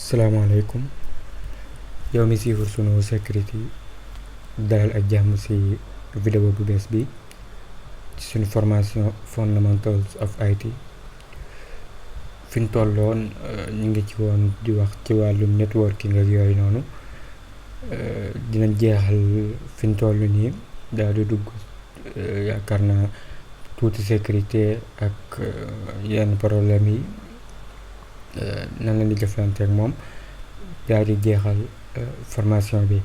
salaamaaleykum yow mi suivre sunu Security dalal ak jàmm ci vidéo bu bees bi ci sunu formation fundamentals of IT fi ñu tolloon ñu ngi ci woon di wax ci wàllum networking ak yooyu noonu dinañ jeexal fi ñu toll nii daal di dugg yaakaar naa tuuti sécurité ak yenn problème yi nan la ñuy jëflante ak moom daal di jeexal formation bi.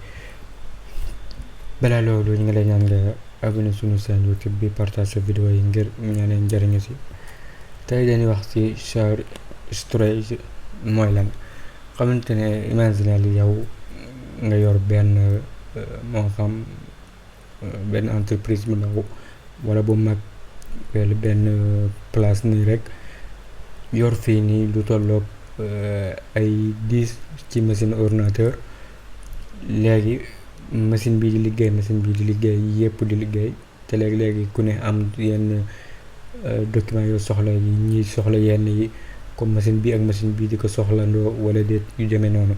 balaa loolu ñu ngi lay ñaan nga abonné suñu chaîne YouTube bi partage sa vidéo yi ngir ñeneen njëriñu ci. tey dañuy wax ci shared storage mooy lan. xamante ne imaginer li yow nga yor benn moo xam benn entreprise bu ndaw wala bu mag benn place nii rek yor fii nii lu tolloog ay 10 ci machine ordinateur. léegi machine bii di liggéey machine bii di liggéey yépp di liggéey te léegi ku ne am yenn document yoo soxla yi ñi soxla yenn yi comme machine bi ak machine bii di ko soxlandoo wala déet yu demee noonu.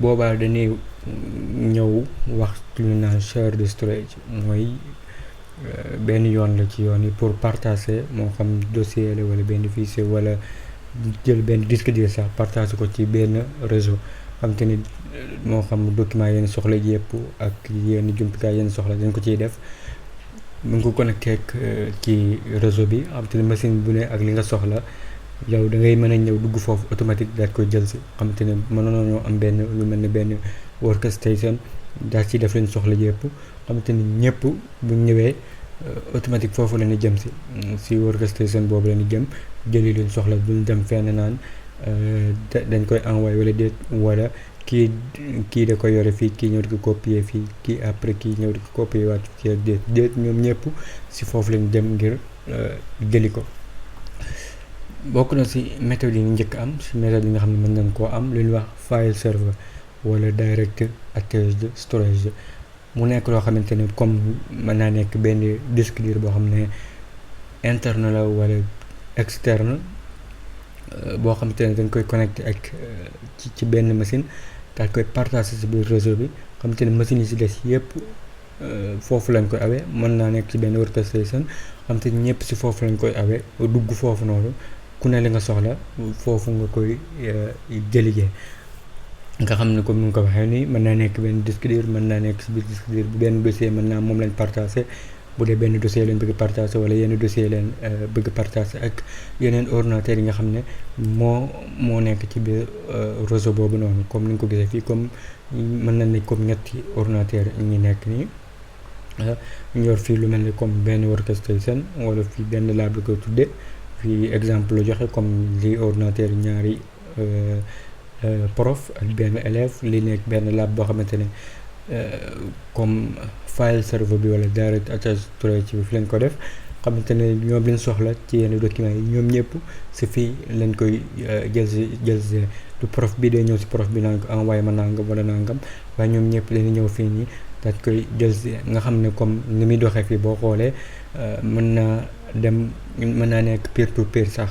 boobaa dañuy ñëw wax lu ñu naan shared storage mooy benn yoon la ci yoon yi pour partager moo xam dossier la wala benn fichier wala jël benn disque dur sax partager ko ci benn réseau. xam te ni moo xam document yenn soxla yëpp ak yenn jumtukaay yenn soxla dañ ko ciy def mu ngi ko connecté ak ci réseau bi. xam te ni machine bu ne ak li nga soxla yow da ngay mën a ñëw dugg foofu automatique daal koy jël si. xam te ni mënoon nañoo am benn lu mel ni benn workstation daal ci def leen soxla yëpp. xam te ni ñëpp bu ñëwee automatique foofu la ñu jëm si workstation boobu la ñu jëm jëli leen soxla duñ dem fenn naan dañ koy envoyé wala déet wala kii da koy yore fii kii ñëw di ko copier fii kii après kii ñëw di ko copier waat fii ak déet ñoom ñëpp si foofu lañ dem ngir jëli ko. bokk na si méthode yi ñu njëkk am si méthode yi nga xam ne mën nañ koo am lu ñuy wax file server wala direct attached storage. mu nekk loo xamante ne comme mën naa nekk benn disque dur boo xam ne interne la wala externe boo xamante ne dañ koy connecté ak ci benn machine daal koy partager ci biir réseau bi. xamante ne machine yi ci des yëpp foofu lañ koy awee. mën naa nekk ci benn workstation xamante ne ñëpp ci foofu lañ koy awee dugg foofu noonu ku ne li nga soxla foofu nga koy jëligee. nga xam ne comme ni nga ko waxee nii mën naa nekk benn disque dur mën naa nekk ci biir disque dur bu benn dossier mën naa moom lañ partagé bu dee benn dossier leen bëgg partagé wala yenn dossier leen bëgg partagé ak yeneen ordinateur yi nga xam ne moo nekk ci biir réseau boobu noonu. comme ni nga ko gisee fii comme mën na ne comme ñetti ordinateur ñi nekk nii ñu yor fii lu mel ni comme benn workstation wala fii benn lab la koy tudde fii exemple la joxe comme lii ordinateur ñaari prof ak benn élève li nekk benn lab boo xamante ne comme file server bi wala direct attached storage bi fi lañ ko def. xamante ne ñoom liñ soxla ci yenn documents yi ñoom ñëpp si fii lañ koy jël si du prof bi day ñëw si prof bi naan ko envoyé ma nangam wala nangam waaye ñoom ñëpp dañuy ñëw fii nii dañ koy jël si. nga xam ne comme ni muy doxee fii boo xoolee mën naa nekk peer to peer sax.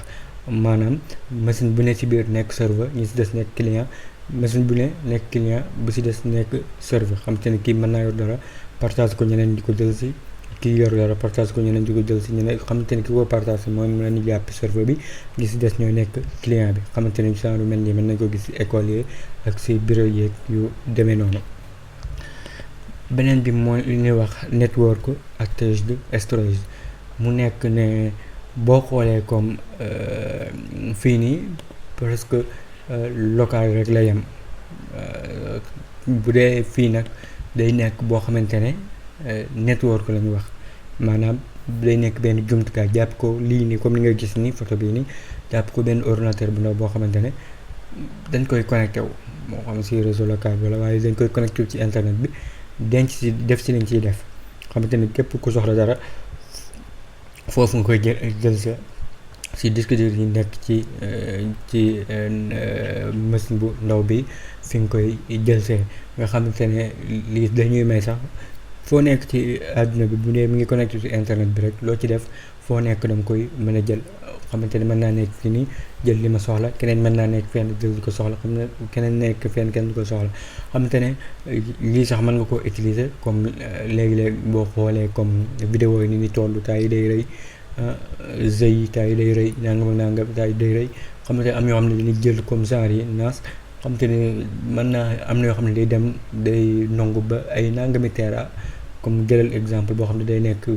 maanaam machine bu ne ci biir nekk serveur ñi ci des nekk client machine bu ne nekk client bu ci des nekk serveur. xam te ne kii mën naa yor dara partage ko ñeneen di ko jël si kii yor dara partage ko ñeneen di ko jël si ñeneen xamante ne ki ko partage mooy mën nañu jàpp serveur bi ñi ci des ñooy nekk client bi. xamante ne genre mel nii mën nañ ko gis ci école yi ak ci bureau yeeg yu demee noonu. beneen bi mooy li ñuy wax network attached storage mu nekk ne boo xoolee comme fii nii presque local rek la yem. bu dee fii nag day nekk boo xamante ne network la ñu wax maanaam day nekk benn jumtukaay jàpp ko lii nii comme ni nga gis nii photo bii nii jàpp ko benn ordinateur bu ndaw boo xamante ne dañ koy connecté wu moo xam ci réseau local bi la waaye dañ koy connecté wu ci internet bi denc ci def ci lañ ciy def. xamante ne képp ku soxla dara foofu nga koy jël sa si disque dur yi nekk ci machine bu ndaw bi fi nga koy jël see. nga xamante ne lii dañuy may sax foo nekk ci àdduna bi bu dee mi ngi connecté ci internet bi rek loo ci def foo nekk danga koy mën a jël xamante ne mën naa nekk fii nii jël li ma soxla, keneen mën naa nekk fenn jël li ko soxla, xam ne keneen nekk fenn kenn du ko soxla. xamante ne lii sax mën nga koo utiliser comme léegi-léegi boo xoolee comme vidéo yi ni ni toll temps yi day rëy, jeux yi temps yi day rëy, nangam ak nangam temps yi day rëy. xamante ne am yoo xam ne dañuy jël comme genre yi naas, xamante ne mën naa am na yoo xam ne day dem day nangu ba ay nangami tera, comme jëlal exemple boo xam ne day nekk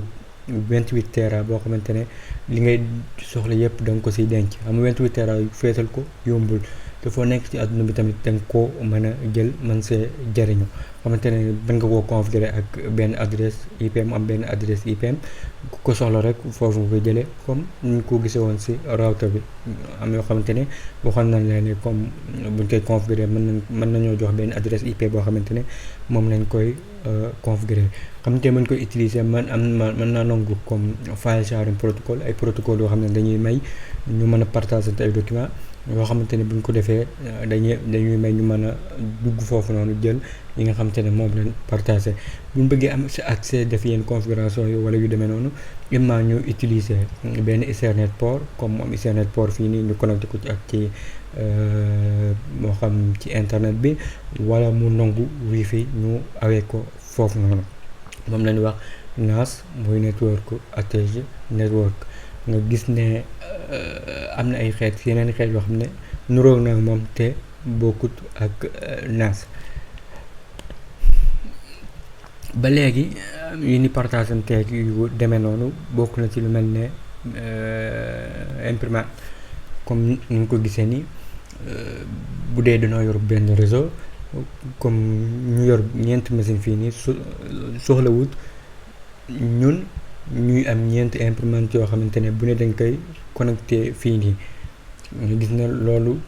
28 tera boo xamante ne li ngay soxla yëpp da nga ko siy denc. xam nga 28 tera feetal ko yombul, te foo nekk ci àdduna bi tamit da nga koo mën a jël mën see jariñu. xamante ne mën nga koo configurer ak benn adresse IP, mu am benn adresse IP ku ko soxla rek foofu nga koy jëlee, comme ñu ko gisee woon si router bi. am yoo xamante ne waxoon nañ la ne comme buñ koy configurer mën nañoo jox benn adresse IP boo xamante ne moom lañ koy configurer. xamante ne mën koy utiliser mën naa nangu comme file sharing protocol, ay protocole yoo xam ne dañuy may ñu mën a partager ay documents yoo xamante ne buñ ko defee dañuy may ñu mën a dugg foofu noonu jël yi nga xamante ne moom lañ partagé. buñ bëggee am si accès def yenn configuration yi wala yu demee noonu, imma ñu utiliser benn Ethernet port, comme moom Ethernet port fii nii ñu connecté ko ci ak ci moo xam ci internet bi, wala mu nangu wifi ñu awee ko foofu noonu. moom lañu wax NAS muy network attached network. nga gis ne am na ay xeet yeneen xeet yoo xam ne nuróo na moom te bokkut ak NAS. ba léegi yi ni partageanteeg yu demee noonu bokk na ci lu mel ne imprimante, comme ni nga ko gisee ni bu dee dañoo yor benn réseau, comme ñu yor ñeenti machine fii nii soxlawut ñun ñuy am ñeenti imprimante yoo xamante ne bu ne dañ koy connecté fii nii. ñu gis ne loolu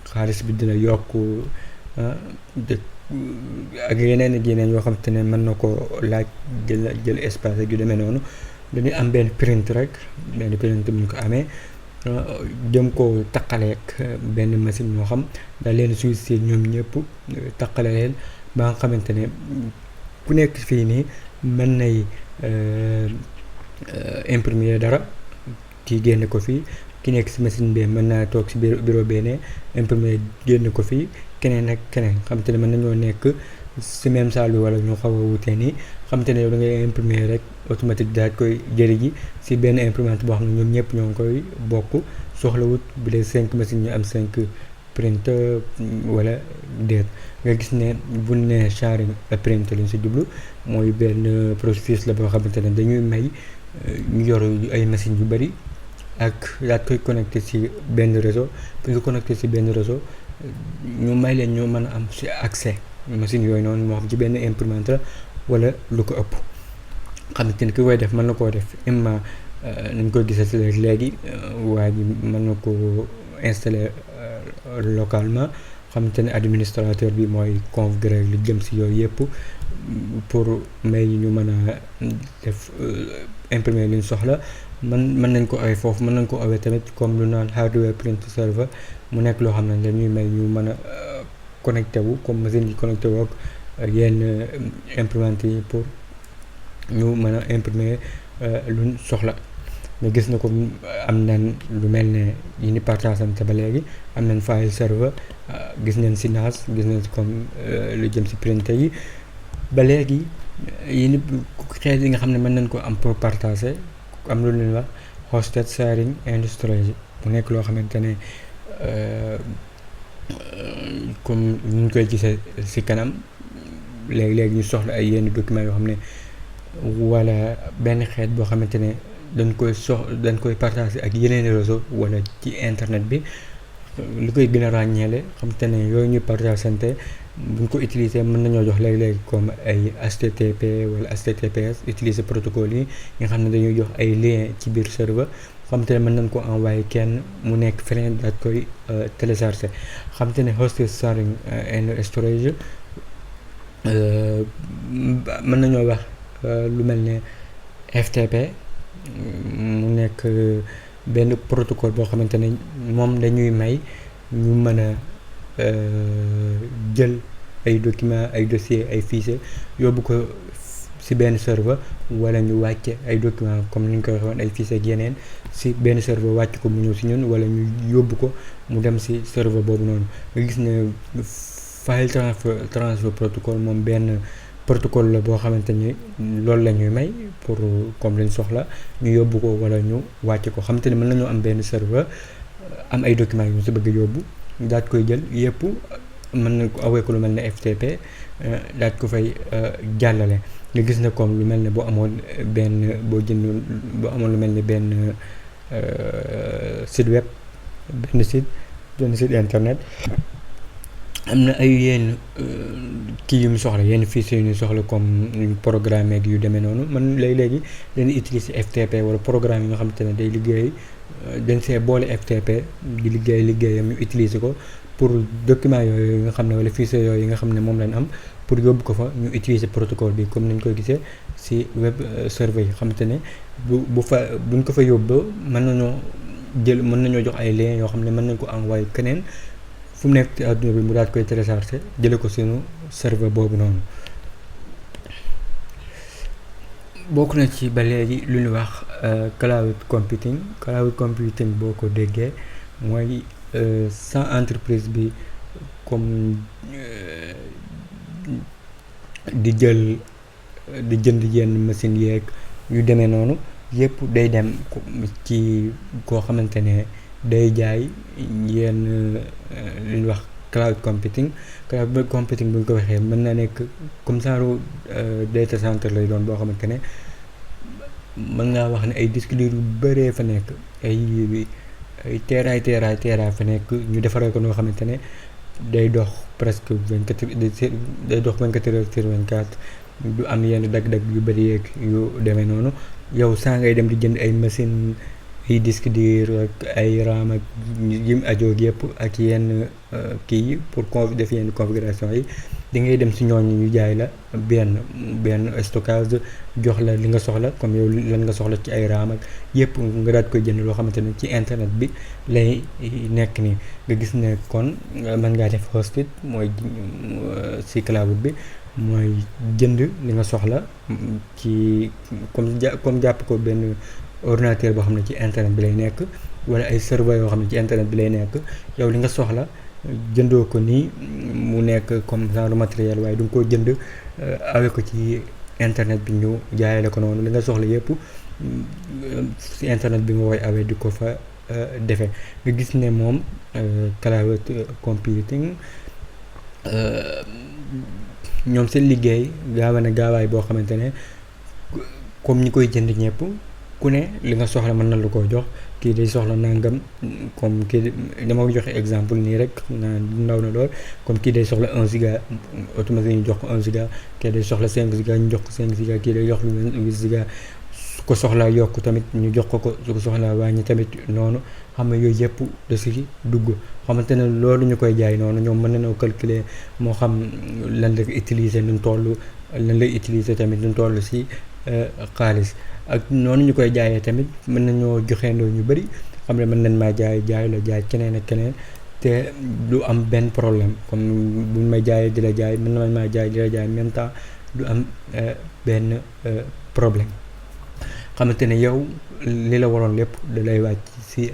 xaalis bi dina yokk ak yeneen yoo xamante ne mën na ko laaj jël espace ak yu demee noonu. dañuy am benn print rek, benn print bu ñu ko amee jëm ko taqaleek benn machine moo xam da leen suy ñoom ñëpp taqale leen ba nga xamante ne ku nekk fii nii mën nay imprimer dara, kii génne ko fii, ki nekk si machine bi mën naa toog si bureau bee ne imprimer génne ko fii, keneen ak keneen xamante ne mën nañoo nekk si même salle bi wala ñu xaw a wutee nii. xamante ne yow da ngay imprimer rek automatique daal koy jëri ji si benn imprimante boo xam ne ñoom ñëpp ñoo ngi koy bokk, soxlawut bu dee 5 machines ñu am 5 printer wala déet. nga gis ne bu ne sharing printer lañ si jublu, mooy benn processus la boo xamante ne dañuy may ñu yor ay machines yu bari ak daal koy connecté si benn réseau. bu ñu connecté si benn réseau ñu may leen ñu mën a am si accès machine yooyu noonu moo xam ci benn imprimante la wala lu ko ëpp. xamante ne ki koy def mën na koo def imma nañ koy gisee si léegi waa ji mën na ko installer localement. xamante ne administrateur bi mooy configurer li jëm si yooyu yëpp pour may ñu mën a def imprimer li ñu soxla. mën nañ ko awee foofu, mën nañ ko awee tamit comme lu naan hardware print server, mu nekk loo xam ne dañuy may ñu mën a connecté wu comme machine yi connecté wu ak yenn imprimante yi pour ñu mën a imprimer luñ soxla. nga gis na ko am nañ lu mel ne yi ni partageante ba léegi, am nañ file server, gis nañ si NAS, gis nañ si comme lu jëm si printer yi. ba léegi yi ni xeet yi nga xam ne mën nañ ko am pour partager, am lu leen wax hosted sharing and storage, mu nekk loo xamante ne comme ñu koy gisee si kanam léegi ñu soxla ay yenn documents yoo xam ne wala benn xeet boo xamante ne dañ koy partager ak yeneen réseau wala ci internet bi. li koy gën a ràññeele xamante ne yooyu ñuy partageante buñ ko utiliser mën nañoo jox léegi comme ay HTTP wala HTTPS, utiliser protocole yi nga xam ne dañuy jox ay lien ci biir serveur, xamante ne mën nañ ko envoyer kenn mu nekk feneen daal koy télécharger. xamante ne hosted sharing and storage mën nañoo wax lu mel ne FTP, mu nekk benn protocole boo xamante ne moom dañuy may ñu mën a jël ay documents, ay dossiers, ay fichiers yóbbu ko si benn serveur wala ñu wàcce ay documents comme ni ñu ko waxee woon ay fichiers ak yeneen si benn serveur wàcc ko mu ñëw si ñun wala ñu yóbbu ko mu dem si serveur boobu noonu nga gis ne file transfer protocol moom benn protocole la boo xamante ni loolu la ñuy may pour comme lañ soxla ñu yóbbu ko wala ñu wàcce ko xamante ni mën nañoo am benn serveur am ay documents yu si bëgg a yóbbu daal koy jël yëpp mën na ko awee ko lu mel ne FTP daal ko fay jàllale nga gis ne comme lu mel ne boo amoon boo amoon lu mel ne benn site web benn site internet am na ay yenn kii yu mu soxla yenn fichiers yu ñu soxla comme programme ak yu demee noonu man léegi dañuy utiliser FTP wala programme yi nga xamante ne day liggéey dañ see boole FTP di liggéeyam ñu utiliser ko pour document yooyu nga xam ne wala fichiers yooyu yi nga xam ne moom lañ am pour yóbbu ko fa ñu utiliser protocole bi comme nañ koy gisee ci web serveur yi xamante ne buñ ko fa yóbbu mën nañoo jox ay liens yoo xam ne mën nañ ko envoyer keneen fu mu nekk ci àdduna bi mu daal koy télécharger jële ko sunu serveur boobu noonu bokk na ci ba léegi lu ñu wax cloud computing boo ko déggee mooy sans entreprise bi comme di jënd yenn machine yeeg yu demee noonu yëpp day dem ci koo xamante ne day jaay yenn lu ñu wax cloud computing bu ñu ko waxee mën na nekk comme genre data center lay doon boo xamante ne mën ngaa wax ne ay disques durs yu bëree fa nekk ay teeraay fa nekk ñu defaree ko noo xamante ne day dox presque 24 heures sur 24 du am yenn dagg-dagg yu bëri yeeg yu demee noonu yow saa ngay dem di jënd ay machine ay disque dur ak ay RAM ak yim ajoog yëpp ak yenn kii yi pour def yenn configuration yi di ngay dem si ñooñu ñu jaay la benn stockage jox la li nga soxla comme yow lan nga soxla ci ay RAM ak yëpp nga daal koy jënd loo xamante ne ci internet bi lay nekk nii nga gis ne kon mën ngaa def hosted mooy si cloud bi mooy jënd li nga soxla ci comme jàpp ko benn ordinateur boo xam ne ci internet bi lay nekk wala ay serveur yoo xam ne ci internet bi lay nekk yow li nga soxla jëndoo ko nii mu nekk comme genre matériel waaye du nga ko jënd awee ko ci internet bi ñu jaayale ko noonu li nga soxla yëpp ci internet bi nga koy awee di ko fa defee nga gis ne moom cloud computing ñoom seen liggéey gaawaay boo xamante ne comme ñi koy jënd ñëpp ku ne li nga soxla mën na lu ko jox kii day soxla nangam comme kii dama joxe exemple nii rek ndaw na lool comme kii day soxla 1 giga automatique ñu jox ko 1 giga kii day soxla 5 giga ñu jox ko 5 giga kii day jox lu 8 giga su ko soxlaa yokk tamit ñu jox ko su ko soxlaa wàññi tamit noonu xam nga yooyu yëpp da si dugg xamante ne loolu ñu koy jaay noonu ñoom mën nañoo calculer moo xam lan la utiliser nu toll lan lay utiliser tamit nu toll si xaalis ak noonu ñu koy jaayee tamit mën nañoo joxeendoo ñu bëri xam ne mën nañ maa jaay la jaay keneen ak keneen te du am benn problème comme buñ may jaayee di la jaay mën na maa jaay di la jaay même temps du am benn problème xamante ne yow li la waroon lépp da lay wàcc si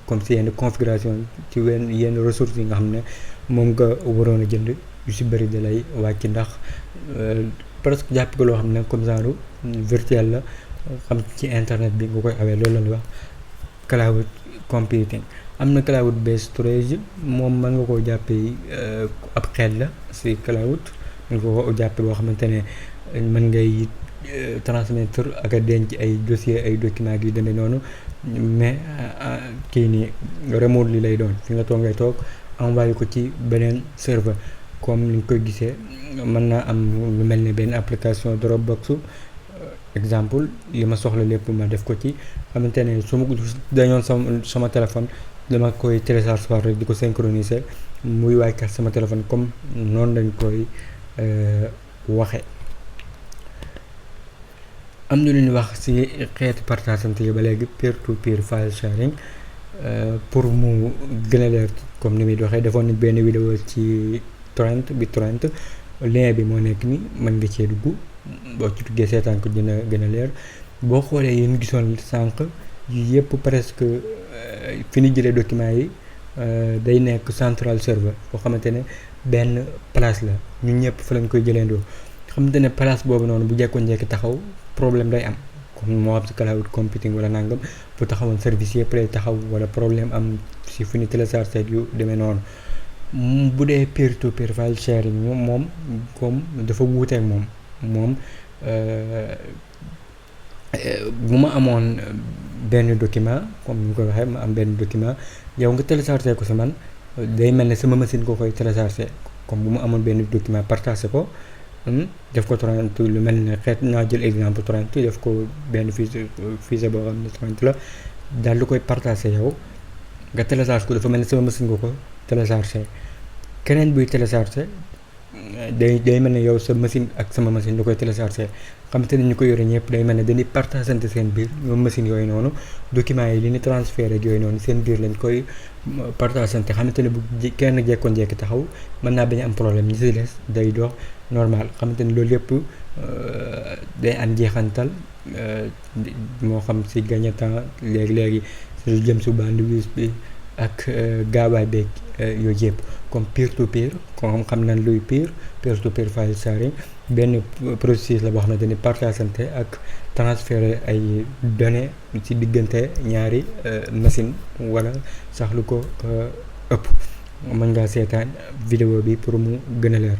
comme si yenn configuration ci yenn ressources yi nga xam ne moom nga waroon a jënd yu si bëri da lay wàcc ndax presque jàpp ko loo xam ne comme genre virtuel la xam ci internet bi nga koy awee loolu la ñuy wax cloud computing am na cloud based storage moom mën nga koo jàppee ab xeet la si cloud mën nga ko jàppee boo xamante ne mën ngay transmettre ak a denc ay dossier ay documents yu demee noonu mais kii nii remote li lay doon fi nga toog ngay toog envoyé ko ci beneen serveur comme ni nga koy gisee mën naa am lu mel ne benn application Dropbox exemple li ma soxla lépp ma def ko ci xamante ne su ma dañoon sama téléphone dama koy télécharger rek di ko synchroniser muy wàcc sama téléphone comme noonu lañ koy waxe am na lu ñuy wax ci xeeti partageante yi ba léegi peer to peer file sharing pour mu gën a leer comme ni muy doxee defoon nañ benn vidéo ci torrent lien bi moo nekk ni mën nga cee dugg boo ci duggee seetaan ko dina gën a leer. boo xoolee yi ñu gisoon sànq yi yëpp presque fi ñu jëlee documents yi day nekk central server boo xamante ne benn place la ñun ñëpp fa lañ koy jëleendoo. xamante ne place boobu noonu bu jekkoon njekki taxaw problème day am comme moo xam si cloud computing wala nangam bu taxawoon service yëpp lay taxaw wala problème am si fu ñu télécharger yu demee noonu. bu dee peer to peer file sharing moom comme dafa wuuteek moom bu ma amoon benn document comme ni ko waxee ma am benn document yow nga télécharger ko si man day mel ne sama machine ko koy télécharger comme bu ma amoon benn document partagé ko def ko torrent lu mel ne xeet naa jël exemple torrent def ko benn fichier boo xam ne torrent la daal di koy partagé yow nga télécharge ko dafa mel ne sama machine nga ko télécharger keneen buy télécharger day mel ne yow sa machine ak sama machine da koy télécharger xamante ne ñu ko yore ñëpp day mel ne dañuy partagante seen biir ñoom machine yooyu noonu documents yi li ñu transféré ak yooyu noonu seen biir lañ koy partagante xamante ne bu kenn jekkoon jekki taxaw mën naa bañ a am problème ñi si des day dox normal xamante ne loolu lépp day am jeexantal moo xam si gagné temps léegi su jëm su bandwidth bi ak gaawaay beeg yooyu yëpp comme peer to peer comme xam nañ luy peer to peer file sharing benn processus la boo xamante ni partageante ak transférer ay données ci diggante ñaari machine wala sax lu ko ëpp. mën ngaa seetaan vidéo bi pour mu gën a leer.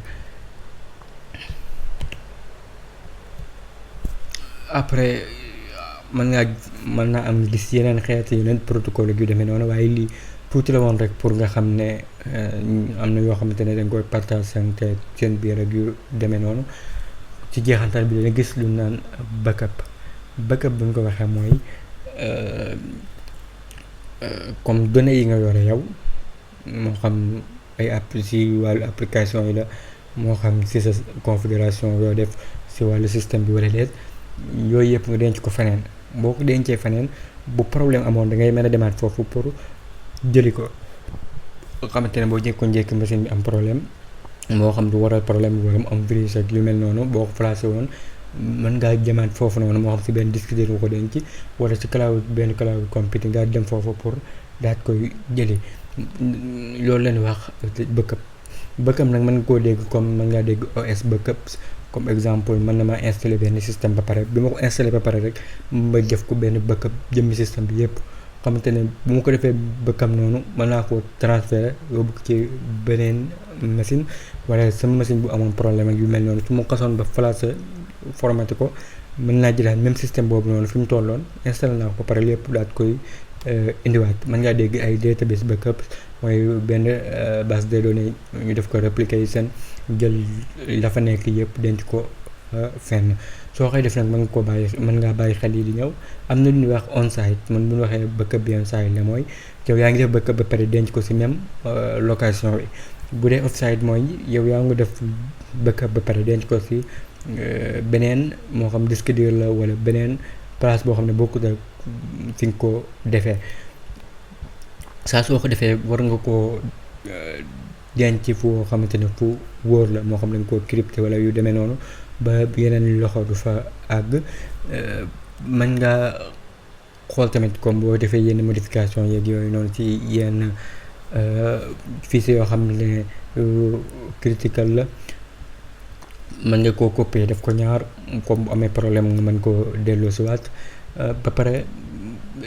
après mën naa am gis yeneen yeneen protocole yu demee noonu waaye lii tuuti la woon rek pour nga xam ne am na yoo xamante ne dañ koy partage seen biir ak yu demee noonu. ci jeexantal bi dana gis lu naan backup bu ñu ko waxee mooy comme données yi nga yore yow moo xam ay app si wàllu application yi la moo xam si sa configuration yoo def si wàllu système bi wala déet yooyu yëpp nga denc ko feneen boo ko dencee feneen bu problème amoon da ngay mën a demaat foofu pour jëli ko xamante ne boo jékkoon-jékki machine bi am problème moo xam du waral problème bi wala mu am virus ak yu mel noonu boo ko placé woon mën ngaa jëmaat foofu noonu moo xam si benn disque dur nga ko denc wala si benn cloud computing daal dem foofu pour daal koy jëli loolu leen wax backup nag mën nga koo dégg comme mën ngaa dégg OS backup comme exemple mën na maa installé benn système ba pare bi ma ko installé ba pare rek ma def ko benn backup jëmmi système bi yëpp xamante ne bu ma ko defee backup noonu mën naa ko transférer yóbbu ci beneen machine wala sama machine bu amoon problème ak yu mel noonu su ma xasoon ba flashé formaté ko mën naa jëlaat même système boobu noonu fi mu tolloon installé naa ko pare lépp daal koy indiwaat. mën ngaa dégg ay database backup mooy benn base de données ñu def ko replication jël la fa nekk yëpp denc ko fenn soo koy def nag mën ngaa bàyyi xel yi di ñëw am na lu ñuy wax on site man bu ñu waxee backup bi on site la mooy yow yaa ngi def backup ba pare denc ko ci même location bi. bu dee off site mooy yow yaa ngi def backup ba pare denc ko ci beneen moo xam disque dur la wala beneen place boo xam ne bokkut ak fi nga ko defee saa soo ko defee war nga koo denc foo xamante ne fu wóor la moo xam ne nga koo crypté wala yu demee noonu ba yeneen loxo du fa àgg. mën nga xool tamit comme boo defee yenn modification yeeg yooyu noonu ci yenn fichier yoo xam ne critical la mën nga koo copier def ko ñaar comme bu amee problème nga mën koo delloo si waat ba pare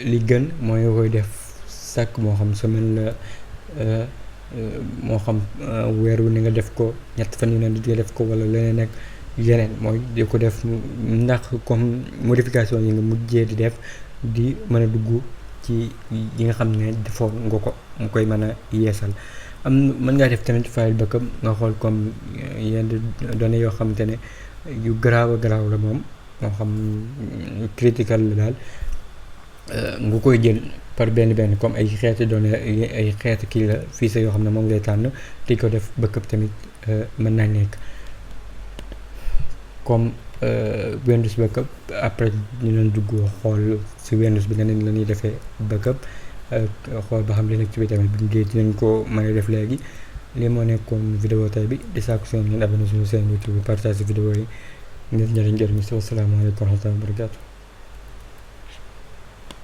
li gën mooy nga koy def chaque moo xam semaine la moo xam weer wu ni nga def ko ñett fan yu ne di nga def ko wala leneen ak yeneen mooy di ko def ndax comme modification yi nga mujjee di def di mën a dugg ci yi nga xam ne defoon nga ko mu koy mën a yeesal. mën ngaa def tamit file backup nga xool comme yenn données yoo xamante ne yu garaaw la moom moo xam critical la daal nga koy jël par benn comme ay xeeti données ay xeeti kii la fichier yoo xam ne moom ngay tànn di ko def backup tamit mën naa nekk comme Windows backup après ñu leen dugg xool si Windows bi leneen la ñuy defee backup xool ba xam li nekk ci bi tamit bu ñu dinañ ko mën a def léegi. lii moo nekkoon vidéo tey bi di sàkku seen ngeen abonné suñu chaîne YouTube bi partage vidéo yi ngir njëriñ si wasalaamaaleykum wa rahmatulah wa barakaatu.